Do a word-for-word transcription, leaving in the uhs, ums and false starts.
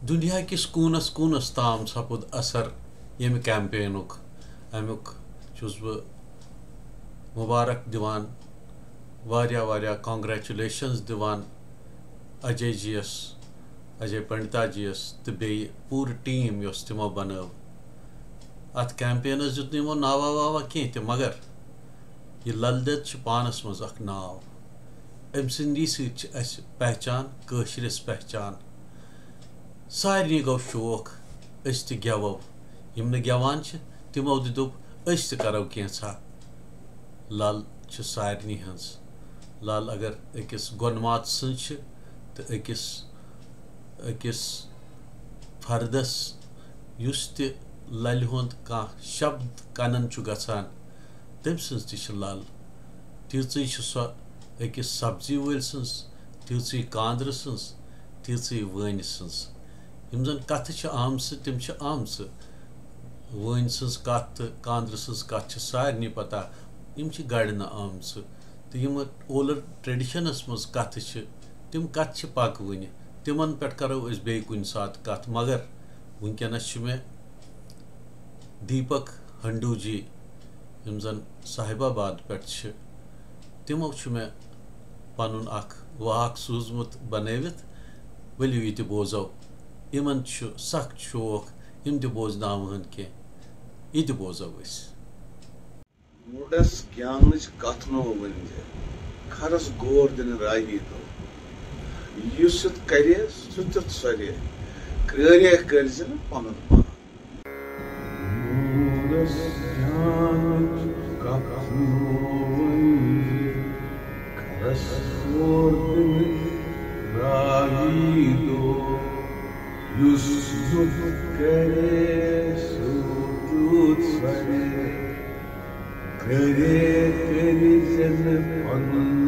دُنیا کِس کوٗنس کوٗنس تام سپُد اثر ییٚمہِ کیمپینُک۔ اَمیُک چھُس بہٕ مُبارک دِوان، واریاہ واریاہ کانگریچولیشنز دِوان اجے جی یَس، اجے پنڈتا جی یَس تہٕ بیٚیہِ پوٗرٕ ٹیٖم یۄس تِمو بنٲو۔ اَتھ کیمپینس دیُت نہٕ یِمو ناوا واوا کینٛہہ تہِ، مگر یہِ لل دٮ۪د چھِ پانس منٛز اکھ ناو۔ أمۍ سٕنٛدی سۭتۍ چھِ اَسہِ پہچان، کٲشرِس پہچان۔ سارنٕے گوٚو شوق أسۍ تہِ گٮ۪وو۔ یِم نہٕ گٮ۪وان چھِ، تِمو تہِ دوٚپ أسۍ تہِ کرو کینٛژھا۔ لل چھِ سارنٕے ہٕنٛز۔ لل اگر أکِس گۄنمات سٕنٛز چھِ تہٕ أکِس أکِس فردس یُس تہِ للہِ ہُنٛد کانٛہہ شبد کنن چھُ گژھان، تٔمۍ سٕنٛز تہِ چھِ لل۔ تیٖژٕے چھِ سۄ أکِس سبزی وٲلۍ سٕنٛز، تیٖژٕے کاندرٕ سٕنٛز، تیٖژٕے وٲنۍ سٕنٛز۔ یِم زن کتھٕ چھِ آمژٕ، تِم چھِ آمژٕ۔ وٲنۍ سٕنٛز کتھ تہٕ کاندرٕ سٕنٛز کتھ چھِ سارنٕے پتہ، یِم چھِ گڑنہٕ آمژٕ۔ تہٕ یِم اولر ٹریڈیشنس منٛز کتھٕ چھِ، تِم کتھٕ چھِ پکوٕنہِ۔ تِمن پٮ۪ٹھ کرو أسۍ بیٚیہِ کُنہِ ساتہٕ کتھ، مگر وٕنکیٚنس چھُ مےٚ دیپک ہنڈو جی، یِم زن صاحب آباد پٮ۪ٹھ چھِ، تِمو چھُ مےٚ پنُن اکھ واکھ سوٗزمُت بنٲوِتھ۔ ؤلِو یہِ تہِ بوزو۔ یِمن چھُ سخ شوق، یِم تہِ بوزناوہن کینٛہہ، یہِ تہِ بوزو أسۍ۔ موڈس گیانٕچ کتھ نو ؤنۍ زِ، خرس غور دِنہٕ راہی تو۔ یُس یُتھ کرِ، سُہ تیُتھ سۄرِ، کرٲرے کٔرۍ زِ نہٕ پنُن پان۔ موڈس گیانٕچ کتھ نو ؤنۍ زِ، خرس غور دِنہٕ راہی تو۔ یُس یُتھ کرِ، سُہ تیُتھ سۄرِ، کرے کٔرۍ زِ نہٕ پنُن